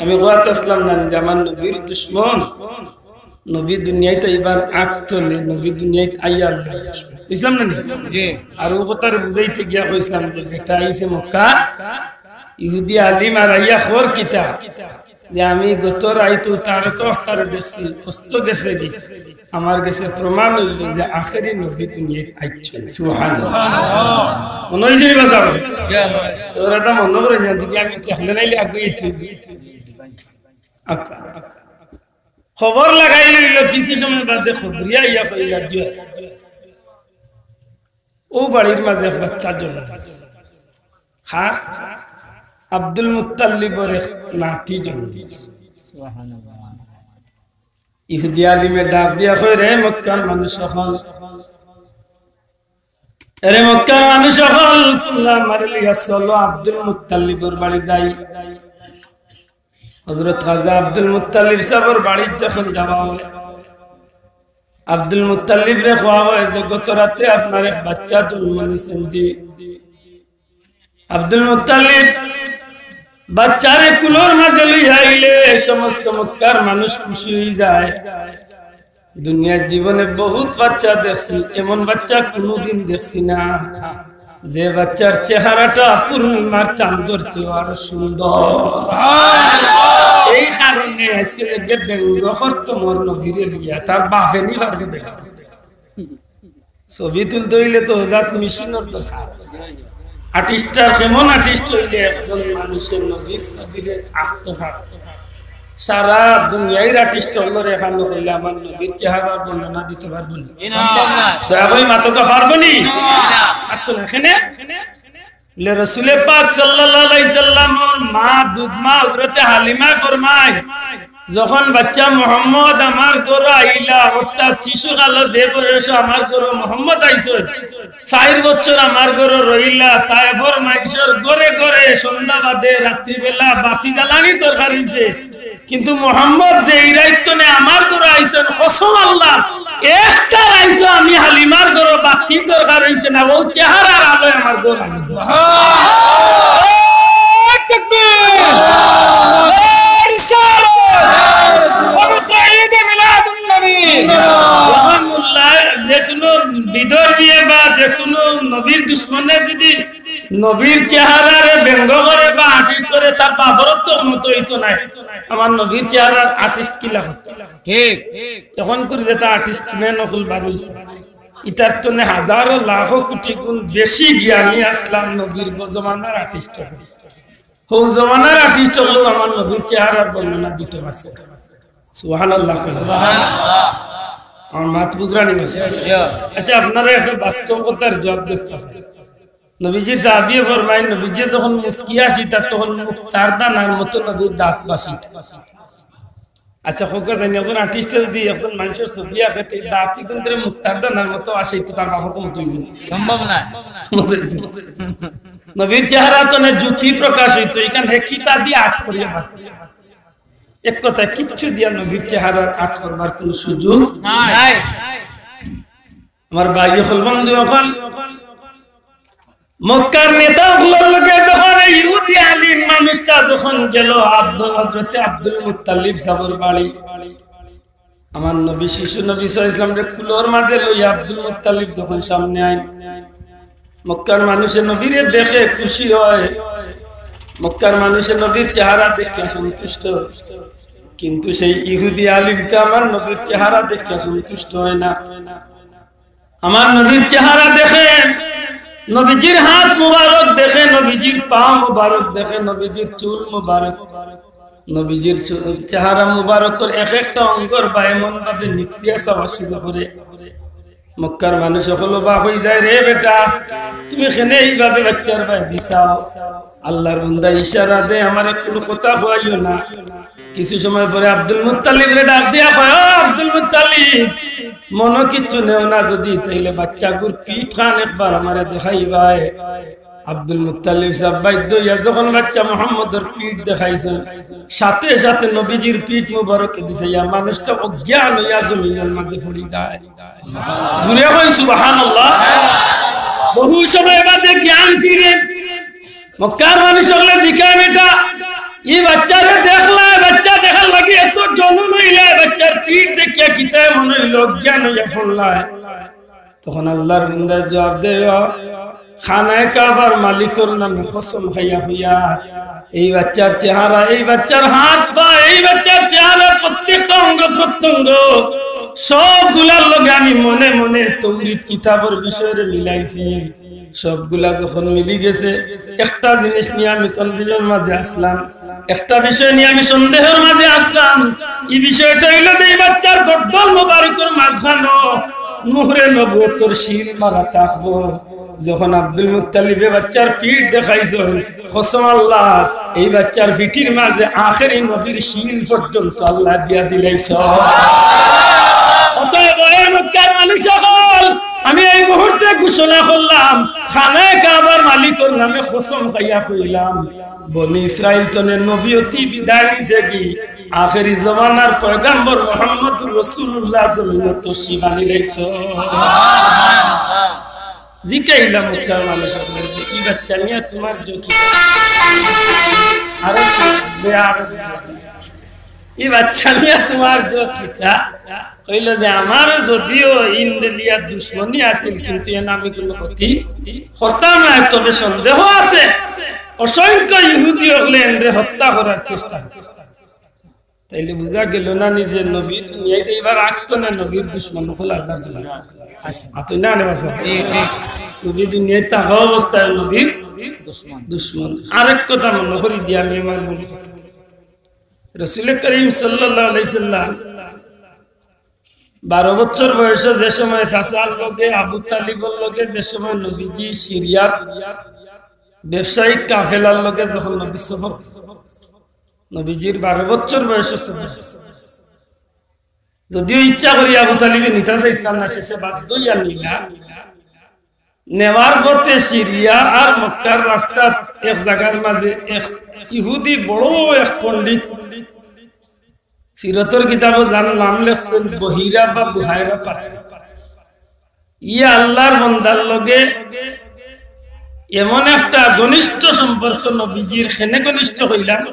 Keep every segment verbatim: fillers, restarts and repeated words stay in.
আমি কওয়াত আছলাম না যে আমার নবীর দুশমন, নবী দুনিয়াত আইবার আগ থনে, নবী দুনিয়াত আইয়ার লগে দুশমন। বুঝলাম না নি? জি। আর অউ কথার বুঝাইতে গিয়া কইছলাম যে বেটা আইছে মক্কা, ইহুদি আলিম আর আইয়া খবর কিতা? যে আমি গত রাইতো তারে তো তারে দেখছি, অস্ত গেছে গি। আমার গেছে প্রমাণ অইলো যে আখেরি নবী দুনিয়াত আইছইন। সুবহানাল্লাহ। মনো অইছে নি বা? ওরা তো মনো করে না, যদি আমি দেখলে নাইলে আগে ইতে। আচ্ছা। খবর লাগাই লইলো, কিছু সময় বাদে খবরিয়া আইয়া কইলা যে অউ বাড়ির মাঝে এক বাচ্চা জন্ম দিছে। কার? আব্দুল মুত্তালিবর এক নাতি জন্ম দিছে। ইহুদি আলিমে ডাক দিয়া কয়, "রে মক্কার মানুষ অকল, রে মক্কার মানুষ অকল, তুমরা আমারে লইয়া চলো, আব্দুল মুত্তালিবর বাড়ি যাই।" হযরত খাজা আব্দুল মুত্তালিব সাবর বাড়িত যখন যাওয়া অয়, আব্দুল মুত্তালিবরে কওয়া অয় যে, "গত রাত্রে আপনার এক বাচ্চা জন্ম নিছেন।" জি। আব্দুল মুত্তালিব বাচ্চারে কুলর মাঝে লইয়া আইলে সমস্ত মক্কার মানুষ খুশি অইযায়। দুনিয়ার জীবনে বহুত বাচ্চা দেখছি, এমন বাচ্চা কুনুদিন দেখছি না, যে বাচ্চার চেহারাটা পূর্ণিমার চান্দর চেয়ে আরো সুন্দর। এই কারণে আজকে লেগে ব্যঙ্গ করতো মোর নবীরে লইয়া, তার বাপে নি পারবে দেখা। ছবি তুলতে অইলে তো জাত মেশিনর দরকার। আর্টিস্টটা কেমন আর্টিস্ট অইলে একজন মানুষের নবীর ছবিরে আঁকতে পারে? সারা দুনিয়ার আর্টিস্ট অকলরে এখান করলে আমার নবীর চেহারার বর্ণনা দিতে পারবো নি? সম্ভব না। দয়া করি মাতকা পারবো নি? না। আর তো না, এখানে বলে রসুলে পাক সাল্লাল্লাহু আলাইহি সাল্লামর মা, দুধ মা হযরতে হালিমায় ফরমায়, "যখন বাচ্চা মোহাম্মদ আমার ঘরো আইলা, অর্থাৎ শিশুকালো যে বয়সো আমার ঘরো মোহাম্মদ আইছইন, চাইর বছর আমার ঘরো রইলা, তায়েফর মাইনষর ঘরে ঘরে সন্ধ্যা বাদে রাত্রিবেলা বাতি জ্বালানির দরকার অইছে।" কিন্তু মোহাম্মদ যে ই রাইত তনে আমার ঘরো আইছইন, কসম আল্লাহ, একটা রাইতো আমি হালিমার ঘরো বাতির দরকার অইছে না, অউ চেহারার আলোয় আমার ঘরো আইছইন। তাকবীর! রিসালাত! ওয়া তাইয়িদে মিলাদুন নবী! রহমুল্লাহ, যে কোনো বিধর্মী বা যে কোনো নবীর দুশমনে যদি নবীর চেহারারে ব্যঙ্গ করে বা আর্টিস্ট করে, তার বাপরও তো মতো অইতো নায়। আমার নবীর চেহারার আর্টিস্ট কিলা করতো? ঠিক। এখন করে যেটা আর্টিস্ট মেন অকল বার অইছে, ইতার তনে হাজারো লাখো কোটি গুণ বেশি জ্ঞানী আছলা নবীর জমানার আর্টিস্ট অকল। হউ জমানার আর্টিস্ট অকলও আমার নবীর চেহারার বর্ণনা দিতে পারছে না। সুবহানাল্লাহ। আমার মাত বুঝরা নি? আচ্ছা, আপনারা একটা বাস্তব কথার জবাব দিতা। নবীজির সাহাবিয়ে ফরমাইন, নবীজি যখন মুস্কি হাসিতা, তখন মুক্তার দানার মতো নবীর দাঁত ভাসিতা। আচ্ছা, কউক্কা চাইন, একজন আর্টিস্টে যদি একজন মানষর ছবি আঁকে, তে দাঁত ইগুন ধরি মুক্তার দানার মতো ভাসিতো, তার বাপর ক্ষমতা অইবো নি? সম্ভব নায়। নবীর চেহারা তনে জ্যোতি প্রকাশ অইতো, ইখান হে কিতা দিয়া আর্ট করিয়া বার করতো? এক কথায়, কিচ্ছু দিয়া নবীর চেহারার আর্ট করবার কোনো সুযোগ নাই। আমার ভাই অকল, বন্ধু অকল, মক্কার নেতা অকলর লগে যখন এই ইহুদি আলিম মানুষটা যখন গেল আব্দুল, হযরতে আব্দুল মুত্তালিব সাবর বাড়ি, আমার নবী, শিশু নবী সাল্লাল্লাহু আলাইহি ওয়াসাল্লামরে কুলর মাঝে লইয়া আব্দুল মুত্তালিব যখন সামনে আইন, মক্কার মানুষে নবীরে দেখে খুশি অয়, মক্কার মানুষে নবীর চেহারা দেখিয়া সন্তুষ্ট, কিন্তু সেই ইহুদি আলিমটা আমার নবীর চেহারা দেখিয়া সন্তুষ্ট অয় না। আমার নবীর চেহারা দেখে, নবীজির হাত মুবারক দেখে, নবীজির পা মুবারক দেখে, নবীজির চুল মুবারক, নবীজির চু-, চেহারা মুবারকর এক একটা অঙ্গর বায় এমন ভাবে নিকলিয়া চাওয়া শুরু করে। মক্কার মানুষ অকল অবাক অইযায়, "রে বেটা, তুমি কেনে এইভাবে বাচ্চার বায় দি চাও?" আল্লাহর বান্দা ইশারা দে, "আমারে কোনো কথা কওয়াইও না।" কিছু সময় পরে আব্দুল মুত্তালিবরে ডাক দিয়া কয়, "ও আব্দুল মুত্তালিব, মনো কিচ্ছু নেও না যদি, তাইলে বাচ্চাগুর পিঠ খান একবার আমারে দেখাইবায়।" আব্দুল মুত্তালিব সাব বাধ্য অইয়া যখন বাচ্চা মোহাম্মদর পিঠ দেখাইছে, সাথে সাথে নবীজির পিঠ মুবারকে দিছে, ইয়া মানুষটা অজ্ঞান অইয়া জমিনর মাঝে পড়ি যায়। জুরে কইন সুবহানাল্লাহ। বহু সময় বাদে জ্ঞান ফিরে। মক্কার মানুষ অকলে জিকায়, "বেটা, ই বাচ্চারে দেখলায়, বাচ্চা দেখার লাগি এত জনন অইলায়, বাচ্চার পিঠ দেখিয়া কিতায় মনে অইলো অজ্ঞান অইয়া পড়লায়। তখন আল্লাহর বান্দায় জবাব দেয়, "খানায়ে কাবার মালিকর নামে কসম খাইয়া কইয়ার, এই বাচ্চার চেহারা, এই বাচ্চার হাত পা, এই বাচ্চার চেহারা, প্রত্যেকটা অঙ্গ প্রত্যঙ্গ, সবগুলার লগে আমি মনে মনে তৌরিত কিতাবর বিষয়রে মিলাইছি।" সবগুলা যখন মিলি গেছে, একটা জিনিস নিয়া আমি কনফিউশনর মাঝে আছলাম, একটা বিষয় নিয়া আমি সন্দেহর মাঝে আছলাম। ই বিষয়টা অইলো যে ই বাচ্চার গর্দন মোবারকর মাঝখানো মুহরে নবুয়তর সিল মারা থাকবো। যখন আব্দুল মুত্তালিবে বাচ্চার পিঠ দেখাইছইন, কসম আল্লাহ, এই বাচ্চার পিঠির মাঝে আখেরি নবীর সিল পর্যন্ত আল্লায় দিয়া দিলাইছইন। অতএব, হে মক্কার মানুষ সকল, আমি এই মুহূর্তে ঘোষণা করলাম, খানায়ে কাবার মালিকর নামে কসম খাইয়া কইলাম, বনি ইসরাইল তনে নবুয়তি বিদায় নিছে গি, আখেরি জমানার পয়গাম্বর মুহাম্মদুর রাসূলুল্লাহ জমিনো তশরিফ আনিলাইছইন। জিকাইলাম মক্কার মানুষ সকলরে, "ই বাচ্চা নিয়া তুমার জো কিতা?" আরো বে-, আরো বে-, "ই বাচ্চা নিয়া তুমার জো কিতা?" কইলো যে, "আমারও যদিও ইনরে লইয়া দুশমনি আছিল, কিন্তু এন আমি কুনু ক্ষতি করতাম না, তবে সন্দেহ আছে, অসংখ্য ইহুদি অকলে এনরে হত্যা করার চেষ্টা করে।" তাইলে বুঝা গেল না নি যে নবী দুনিয়াইত আইবার আগ তনে নবীর দুশমন অকল আল্লাহর জন্য আছে। আতো না রে বাসা? জি, জি। নবী দুনিয়াইত থাকা অবস্থায় নবীর দুশমন। দুশমন। আরেক কথা মনে করি দিয়া আমি আমার মূল কথা। রাসূল করিম সাল্লাল্লাহু আলাইহি সাল্লাম বারো বছর বয়সে যে সময় চাচার লগে, আবু তালিবর লগে, যে সময় নবীজি সিরিয়ার ব্যবসায়িক কাফেলার লগে যখন নবী সফর, নবীজির বারো বছর বয়সে সফর। যদিও ইচ্ছা করি আবু তালিবে নিতা চাইছলা না, শেষে বাধ্য অইয়া নিলা। নেওয়ার পথে সিরিয়া আর মক্কার রাস্তাত এক জাগার মাঝে এক ইহুদি বড় এক পণ্ডিত, সিরতর কিতাবো যান নাম লেখছইন বহিরা বা বুহাইরা পাদ্রী। ইয়া আল্লাহর বন্দার লগে এমন একটা ঘনিষ্ঠ সম্পর্ক নবীজির, কেনে ঘনিষ্ঠ কইলাম,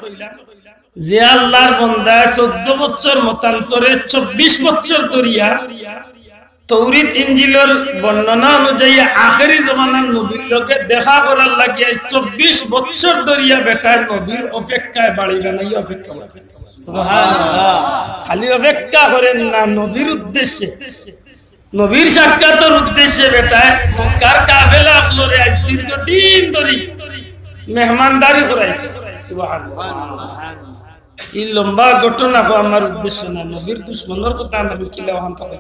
যে আল্লাহর বন্দায় চৌদ্দ বছর মতান্তরে চব্বিশ বছর ধরিয়া তৌরিত ইঞ্জিলর বর্ণনা অনুযায়ী আখেরি জমানার নবীর লগে দেখা করার লাগিয়া চব্বিশ বছর ধরিয়া বেটায় নবীর অপেক্ষায় বাড়ি বানাইয়া অপেক্ষা করে। সুবহানাল্লাহ। খালি অপেক্ষা করের না, নবীর উদ্দেশ্যে, নবীর সাক্ষাতর উদ্দেশ্যে বেটায় মক্কার কাফেলা অকলরে আজ দীর্ঘদিন ধরি মেহমানদারি করাইতে। সুবহানাল্লাহ। ই লম্বা ঘটনা কওয়া আমার উদ্দেশ্য না, নবীর দুশমনর কথা আমি কিলা অখান থাকি।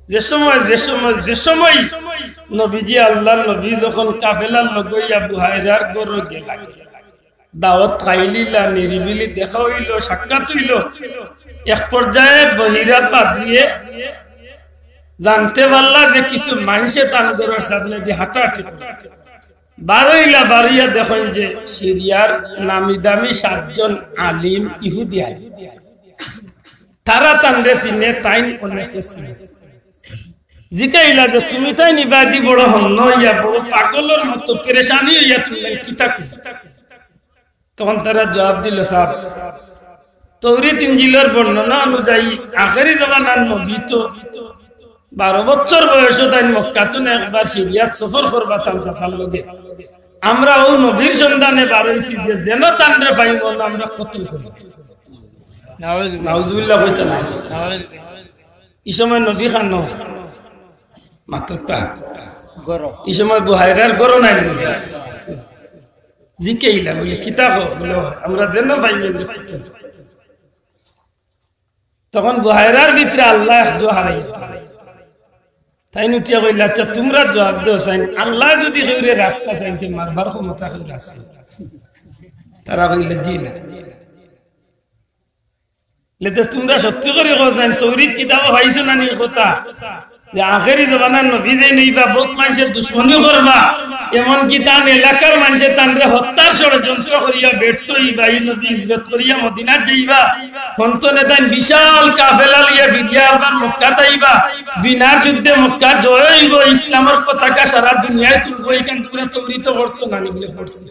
যে সময়, যে সময়, যে সময় নবীজি আল্লাহর নবী যখন কাফেলার লগে অইয়া বুহাইরার ঘরো গেলা, দাওয়াত খাইলিলা, নিরিবিলি দেখা অইলো, সাক্ষাৎ অইলো। এক পর্যায়ে বহিরা পাদ্রিয়ে জানতে পারলা যে কিছু মানষে তান ঘরর সামনেদি হাঁটাহাঁটি করে। বারইলা, বারইয়া দেখইন যে সিরিয়ার নামি দামি সাতজন আলিম ইহুদি আলিম। তারা তানরে চিনে, তাইন অনেকে চিনে। জিকাইলা যে, "তুমি তাইন ইবাদি বড় হন্য অইয়া, বড় পাগলর মতো পেরেশানি অইয়া তুমি কিতা কইছো?" তখন তারা জবাব দিল, "সাব, তৌরিত ইঞ্জিলর বর্ণনা অনুযায়ী আখেরি জমানার নবী তো বারো বছর বয়সো তাইন মক্কা তনে একবার সিরিয়াত সফর করবা তান চাচার লগে। আমরা অউ নবীর সন্ধানে বারইছি যে যেন তানরে পাইমু, আমরা কতল করি।" নাউজুবিল্লাহ। নাউজুবিল্লাহ কইতা না। নাউজুবিল্লাহ। ই সময় নবী খানো মাততা। ঘরো। ই সময় বুহাইরার ঘরো নাই নবী। জিকাইলা, বলে, "কিতা কও?" বলে, "আমরা যেন পাইমু, আমরা কতল।" তখন বুহাইরার ভিতরে আল্লায় এক জোয়ার আইতা। তাইন উঠিয়া কইলা, "আচ্ছা, তুমরা জবাব দেও চাইন, আল্লায় যুদি কেউরে রাখতা চাইন, তে মারবার ক্ষমতা কেউর আছে?" তারা কইলা, "জি না।" লেতে তুমরা সত্যি করি কও চাইন, তৌরিত কিতাবো পাইছো না নি কথা? যে আখেরি জমানার নবী যেইন আইবা, বউত মানষে দুশমনি করবা, এমনকি তান এলাকার মানষে তানরে হত্যার ষড়যন্ত্র করিয়া ব্যর্থ অইবা। ই নবী হিজরত করিয়া মদিনাত যাইবা, হনতনে তাইন বিশাল কাফেলা লইয়া ফিরিয়া আবার মক্কাত আইবা, বিনা যুদ্ধে মক্কা জয় অইবো, ইসলামর পতাকা সারা দুনিয়ায় তুলবো। ইখান তুমরা তৌরিতো পড়ছো না নি? বলে, "পড়ছি।"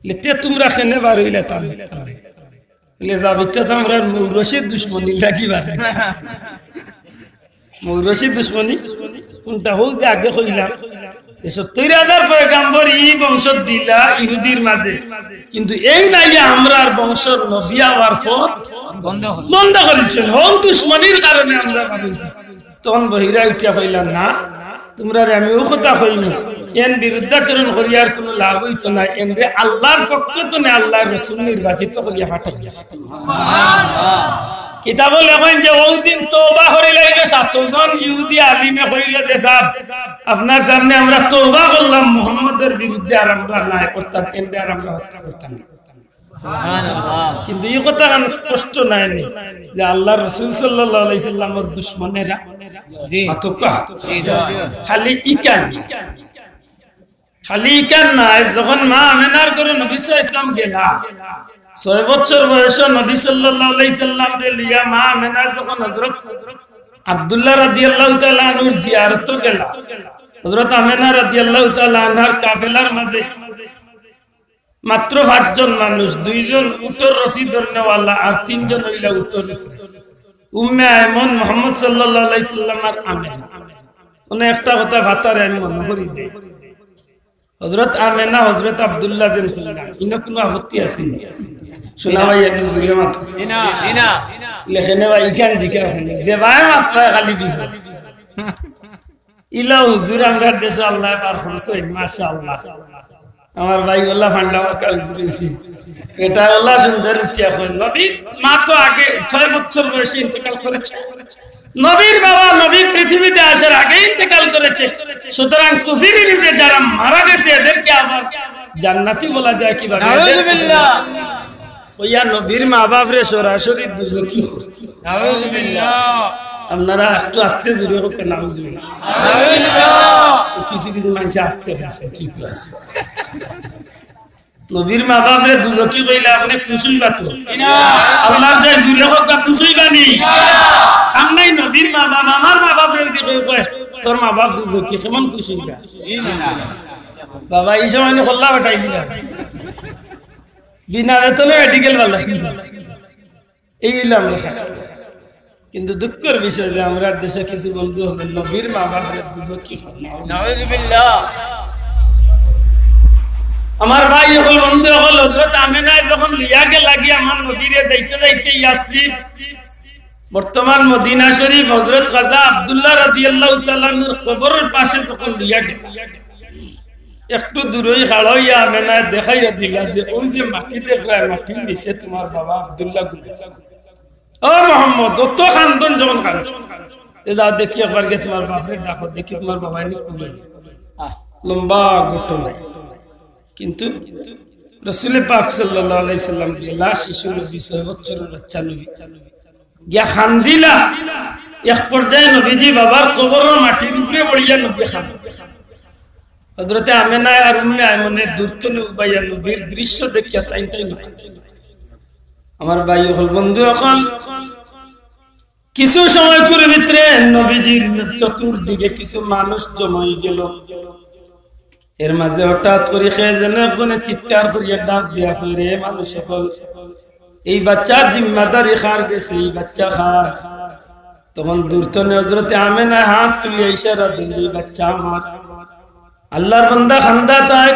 লেতে তুমরা কেনে বার অইলা তান? বলে, "যাবিটা তো আমরার মৌরসির দুশমনি লাগি বার অইছি।" মৌরসির দুশমনি কোনটা? হউ যে আগে কইলাম, যে সত্তইর হাজার পয়গাম্বর ই বংশত দিলা ইহুদির মাঝে, কিন্তু এই নাইয়া আমরার বংশর নবী আওয়ার পথ বন্ধ করি। বন্ধ করিছইন। হউ দুশমনির কারণে আমরা বার অইছি। তখন বহিরা উঠিয়া কইলা, "না, তুমরারে আমি অউ কথা কইমু, এন বিরুদ্ধাচরণ করিয়া আর কুনু লাভ অইতো নায়, এনরে আল্লার পক্ষ তনে আল্লার রসুল নির্বাচিত করিয়া পাঠাই দিছে।" কিতাবো লেখইন যে অউ দিন তওবা করিলাইলো সাতজন ইহুদি আলিমে, কইলো যে, "সাব, আপনার সামনে আমরা তওবা করলাম, মুহাম্মদর বিরুদ্ধে আর আমরা নায়, অর্থাৎ এনরে আর আমরা হত্যা করতাম না।" সুবহানাল্লাহ। কিন্তু ই কথাখান স্পষ্ট নায়নি যে আল্লার রসুল সাল্লাল্লাহু আলাইহি সাল্লামর দুশমনেরা জি। মাতুক্কা। জি, জি। খালি ইখান, খালি ইখান নায়, যখন মা আমেনার ঘরো নবী সাল্লাল্লাহু আলাইহি সাল্লাম গেলা, ছয় বছর বয়সো নবী সাল্লাল্লাহু আলাইহি সাল্লামরে লইয়া মা আমেনা যখন হযরত আব্দুল্লাহ রাদিয়াল্লাহু তাআলা আনহুর জিয়ারতো গেলা, হযরত আমেনা রাদিয়াল্লাহু তাআলা আনহার কাফেলার মাঝে মাত্র পাঁচজন মানুষ, দুইজন উটর রশি ধরনেওয়ালা আর তিনজন অইলা উটর রশি। উম্মে আয়মন, মুহাম্মদ সাল্লাল্লাহু আলাইহি সাল্লাম আর আমেনা। অনো একটা কথা ফাতারে আমি মনো করি দেই। হযরত আমেনা, হযরত আব্দুল্লাহ যেন কইলা, ইনো কুনু আপত্তি আছে নি? শোনা ভাই, একটু জুরে মাতো। ইনা, ইনা। লেখেনে ভাই, ইখান দিকে ওখানে। যে ভাই মাত ভাই খালি বিপদ। ইলা হুজুর আমরার দেশো আল্লায় বার করছইন, মাশাআল্লাহ। আমার ভাই ওলা ফান্ডা মার্কা হুজুর অইছে। এটা ওলা সুন্দর উঠিয়া কইন। নবীর মা তো আগে ছয় বছর বয়সে ইন্তেকাল করেছে। নবীর বাবা নবী পৃথিবীতে আসার আগে ইন্তেকাল করেছে। সুতরাং কুফরির উপরে যারা মারা গেছে এদেরকে আবার জান্নাতি বলা যায় কিভাবে? নাউজুবিল্লাহ। ওইয়া নবীর মা বাপরে সরাসরি দুজকি করতে। নাউজুবিল্লাহ। আপনারা একটু আস্তে জুরে কউক্কা, নাউজুবিল্লাহ। নাউজুবিল্লাহ। তো কিছু কিছু মানুষ আস্তে আছে, ঠিক আছে। নবীর মা বাপরে দুজকি কইলে আপনে খুশ অইবা তো? না। আল্লার দোহাই জুরে কউক্কা, খুশ অইবা নি? না। কাম নাই, নবীর মা বাপ, আমার মা বাপরে যদি কয়, "তোর মা বাপ দুজকি", কেমন খুশ অইবা? জি না। বাবা, ই সময় নি কল্লা ফাটাই দিবা। বিনা বেতনে মেডিকেল বালা। এই অইলো আমরার কাজ। কিন্তু দুঃখর বিষয় যে আমরার দেশো কিছু বন্ধু অকলে নবীর মা বাপরে দুজকি কয়। নাউজুবিল্লাহ। আমার ভাই অকল, বন্ধু অকল, হযরত আমেনায় যখন লইয়া গেলা গি আমার নবীরে যাইতে যাইতে ইয়াসরিব, বর্তমান মদিনা শরীফ, হযরত খাজা আব্দুল্লাহ রাদিয়াল্লাহু তাআলা আনহুর কবরর পাশে যখন লইয়া গেলা, একটু দূরই খাড়া অইয়া আমেনায় দেখাইয়া দিলা যে, "ওই যে মাটি দেখরায়, মাটির নিচে তুমার বাবা আব্দুল্লাহ ঘুমাইছে।" ও মোহাম্মদ, অত কান্দন যখন কান্দন, তে যাও দেখি একবার গিয়া তুমার বাপরে ডাকো, দেখি তুমার বাবায় নি কুলে। আহ, লম্বা ঘটনা। কিন্তু রসুলে পাক সাল্লাল্লাহু আলাইহি সাল্লাম গেলা, শিশু নবী, ছয় বছরর বাচ্চা নবী। গিয়া কান্দিলা। এক পর্যায়ে নবীজি বাবার কবরর মাটির উপরে পড়িয়া নবী কান্দে। হযরতে আমেনায় আর উম্মে আয়মনে দূর তনে উবাইয়া নবীর দৃশ্য দেখিয়া তাইন তাইন কান্দে। আমার ভাই অকল, বন্ধু অকল, কিছু সময়কুর ভিতরে নবীজির চতুর্দিকে কিছু মানুষ জমা অইগেলো। এর মাঝে হঠাৎ করি কে যেন একজনে চিৎকার করিয়া ডাক দিয়া কয়, "রে মানুষ অকল, এই বাচ্চার জিম্মাদারি কার গেছে? এই বাচ্চা কার?" তখন দূর তনে হযরতে আমেনায় হাত তুলিয়া ইশারা দেন, "এই বাচ্চা আমার।" আল্লার বান্দা কান্দা তাই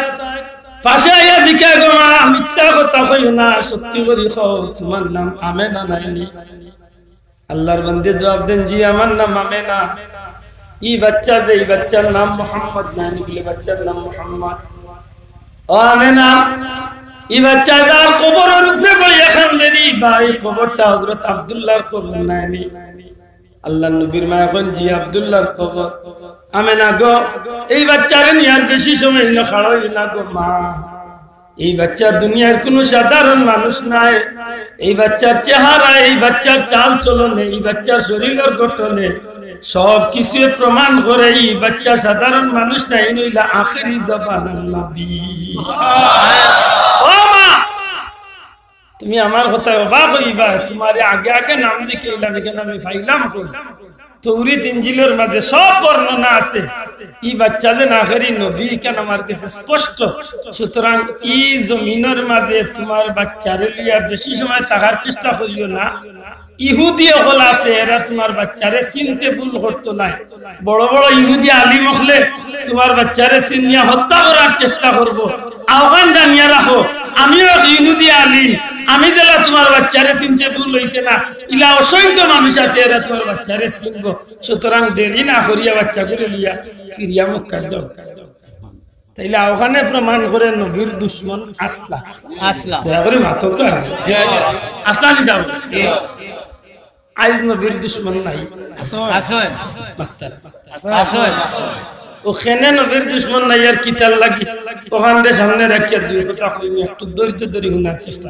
পাশে আইয়া জিকায়, "গো মা, মিথ্যা কথা কইও না, সত্যি করি কও, তুমার নাম আমেনা নায় নি?" আল্লার বান্দায় জবাব দেন, "জি, আমার নাম আমেনা।" "ই বাচ্চা যে, ই বাচ্চার নাম মোহাম্মদ নায় নি?" বলে, "বাচ্চার নাম মোহাম্মদ।" "ও আমেনা, ই বাচ্চা যার কবরর উপরে পড়িয়া কান্দের, ই বা, ই কবরটা হযরত আব্দুল্লাহর কবর নায় নি?" আল্লার নবীর মায় কইন, "জি, আব্দুল্লাহর কবর।" "আমেনা গো, এই বাচ্চারে নিয়া আর বেশি সময় ইনো খাড়া অইও না গো মা। এই বাচ্চা দুনিয়ার কুনু সাধারণ মানুষ নায়। এই বাচ্চার চেহারা, এই বাচ্চার চাল চলনে, এই বাচ্চার শরীরর গঠনে সব কিছুয়ে প্রমাণ করে এই বাচ্চা সাধারণ মানুষ নায়, ইন অইলা আখেরি জমানার নবী।" ও মা, তুমি আমার কথায় অবাক অইবা, তুমারে আগে আগে নাম জিকাইলাম, ইখান আমি পাইলাম কই? তৌরিত ইঞ্জিলর মাঝে সব বর্ণনা আছে। ই বাচ্চা যে না করি নবী, ইখান আমার কাছে স্পষ্ট। সুতরাং ই জমিনর মাঝে তুমার বাচ্চারে লইয়া বেশি সময় থাকার চেষ্টা করিও না। ইহুদি অকল আছে, এরা তুমার বাচ্চারে চিনতে ভুল করতো নায়। বড় বড় ইহুদি আলিম অকলে তুমার বাচ্চারে চিনিয়া হত্যা করার চেষ্টা করবো। অখান জানিয়া রাখো, আমিও এক ইহুদি আলিম, আমি যেলা তুমার বাচ্চারে চিনতে ভুল অইছে না, ইলা অসংখ্য মানুষ আছে, এরা তুমার বাচ্চারে চিনবো। সুতরাং দেরি না করিয়া বাচ্চাগুরে লইয়া ফিরিয়া মক্কায় যাও। তাইলে অখানে প্রমাণ করে নবীর দুশমন আছলা। আছলা। দয়া করি মাতউক্কা। আছলা নি সাব? আইজ নবীর দুশমন নাই। আছইন। মাতরা। আছইন। অউ কেনে নবীর দুশমন নাই আর কিতার লাগি? অখানরে সামনে রাখিয়া দুই কথা কইমু, একটু ধৈর্য ধরি হুনার চেষ্টা।